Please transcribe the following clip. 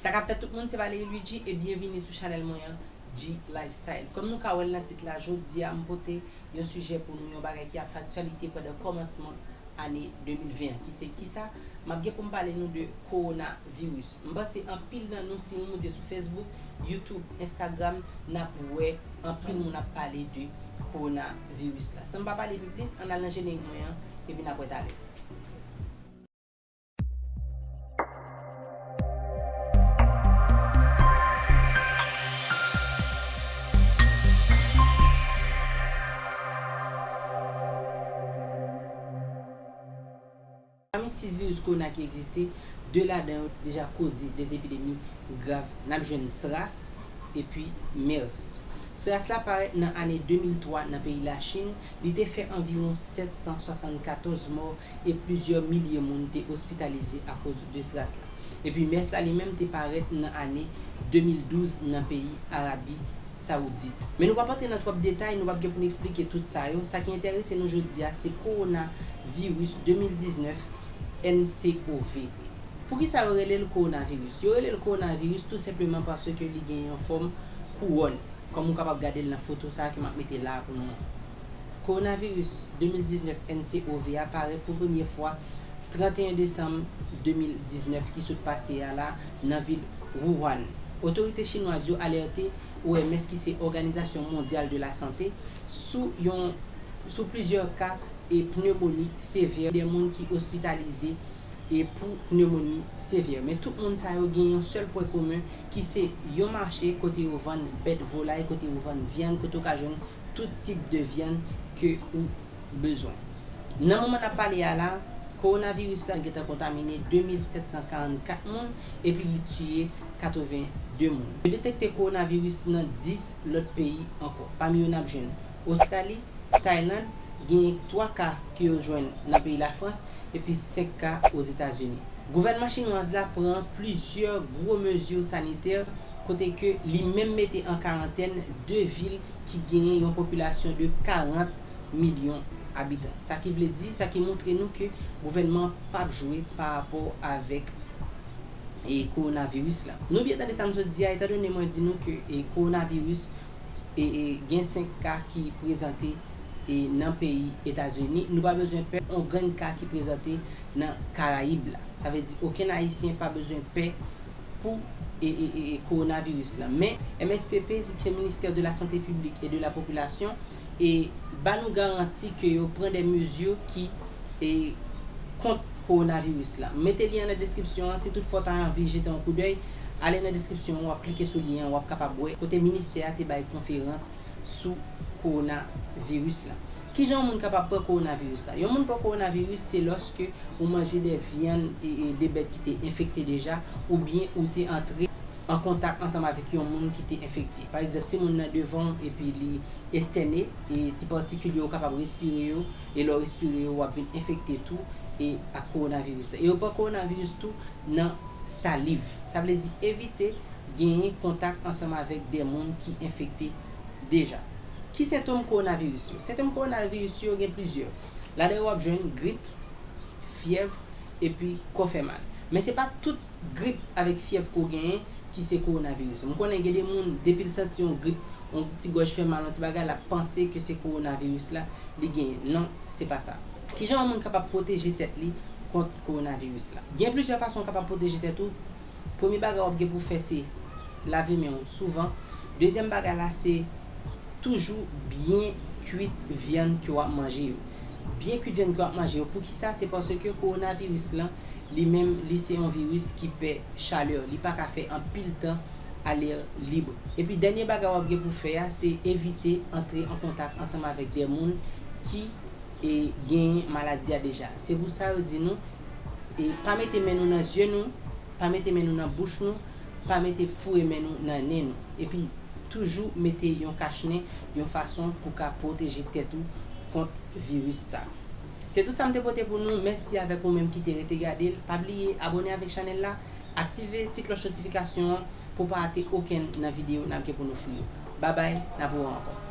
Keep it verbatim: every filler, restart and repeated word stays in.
Sa k ap fèt tout moun, se Valery Luigi e byenvini sou chanèl mwen an, G Lifestyle. Kòm nou ka wè l nan tit la, jodi a m pote yon sijè pou nou, yon bagay ki ap fè aktyalite pandan kòmansman ane de mil ven an, ki se kisa? M ap gen pou m pale nou de kowonaviris. M panse anpil nan nou, si nou moute sou Facebook, YouTube, Instagram, n ap wè anpil moun ap pale de kowonaviris la. San m pa pale pi plis, ann al nan jenerik mwen an, epi n ap wè talè. Pami sis viris kowona ki egziste, de ladan yo deja koze de epidemi grav. N ap jwenn SRAS epi MERS. SRAS la parèt nan ane de mil twa nan peyi Lachin. Li te fè anviwon sèt san swasannkatòz mò e plizyè milye moun te ospitalize akoz de SRAS la. Epi MERS la, li menm, te parèt nan ane de mil douz nan peyi Arabi Sawoudit. Men nou p ap antre nan twòp detay, nou p ap gen pou n eksplike tout sa yo. Sa ki enterese nou jodi a, se kowonaviris de mil diznèf N C O V. Poukisa yo rele l kowonaviris? Yo rele l kowonaviris tou senpleman paske li gen yon fòm kouwòn, kòm ou kapab gade l nan foto sa a ke m ap mete la a pou nou an. Kowonaviris de mil diznèf N C O V a parèt pou premye fwa trannteyen desanm de mil diznèf ki sot pase a la nan vil Wuhan. Otorite chinwaz yo alète O M S, ki se Òganizasyon Mondyal de la Sante, sou yon, sou plizyè ka e pnewmoni sevè, de moun ki ospitalize e pou pnewmoni sevè. Men tout moun sa yo gen yon sèl pwen komen, ki se yon mache kote yo vann bèt volay, kote yo vann vyann, kote ou ka jwenn tout tip de vyann ke ou bezwen. Nan moman n ap pale a la, kowonaviris la gentan kontamine de mil sèt san karannkat moun epi li tiye katreven de moun. Yo detekte kowonaviris nan dis lòt peyi ankò. Pami yo n ap jwenn Ostrali, Tayland, genyen twa ka ke yo jwenn nan peyi Lafrans epi senk ka Ozetazini. Gouvènman chinwaz la pran plizyè gwo mezi sanitè kote ke li menm mete an karantèn de vil ki genyen yon popilasyon de karant milyon abitan. Sa ki vle di, sa ki montre nou ke gouvènman p ap jwe pa rapò avèk e kowonaviris la. Nou byen tande sa m sot di a, etandone mwen di nou ke e kowonaviris e, e gen senk ka ki prezante e nan peyi Etazini, nou pa bezwen pè, yon grenn ka ki prezante nan Karayib la. Sa vle di okenn Ayisyen pa bezwen pè pou e, e, e, e kowonaviris la. Men M S P P, ki se Ministère de la Santé Publique et de la Population, e ba nou garanti ke yo pran de mezi ki e kont kowonaviris la. M mete lyen an nan deskripsyon an, si toutfwa w ta anvi jete yon koudèy, ale nan deskripsyon an, w ap klike sou lyen an, w ap kapab wè kote ministè a te bay konferans sou kowonaviris la. Kijan yon moun kapab pran kowonaviris la? Yon moun pran kowonaviris, se lòske ou manje de vyann e, e de bèt ki te enfekte deja, oubyen ou te antre an kontak ansanm avèk yon moun ki te enfekte. Pa egzanp, si moun nan devan w epi li estène, e ti patikil yo, ou kapab respire yo, e lè w respire yo, w ap vin enfekte tou e ak kowonaviris la. E yo pran kowonaviris tou nan saliv. Sa vle di evite genyen kontak ansanm avèk de moun ki enfekte deja. Ki sentòm kowonaviris yo? Sentòm kowonaviris yo gen plizyè. Ladan yo w ap jwenn grip, fyèv, epi kò fè mal. Men se pa tout grip avèk fyèv ke w genyen ki se kowonaviris. M konnen gen de moun, depi l santi yon grip, yon ti gòj fè mal, yon ti bagay, l ap panse ke se kowonaviris la li genyen. Non, se pa sa. Kijan yon moun kapab pwoteje tèt li kont kowonaviris la? Gen plizyè fason w kapab pwoteje tèt ou. Premye bagay w ap gen pou w fè se lave men w souvan. Dezyèm bagay la se toujou byen kwit vyann ke w ap manje yo. Byen kwit vyann ke w ap manje yo. Poukisa? Se paske kowonaviris lan, li menm, li se yon viris ki pè chalè. Li pa ka fè anpil tan alè lib. Epi dènye bagay w ap gen pou w fè a, se evite antre an kontak ansanm avèk de moun ki e genyen maladi a deja. Se pou sa yo di nou, e pa mete men nou nan zye nou, pa mete men nou nan bouch nou, pa mete foure men nou nan nen nou. Epi toujou mete yon kach nen, yon fason pou ka pwoteje tèt ou kont viris sa. Se tout sa m te pote pou nou. Mèsi avèk ou menm ki te rete gade l. Pa bliye abòne avèk chanèl la, aktive ti klòch notifikasyon an pou w pa rate okenn nan videyo n ap gen pou n ofri yo. Babay, n ap wè w ankò.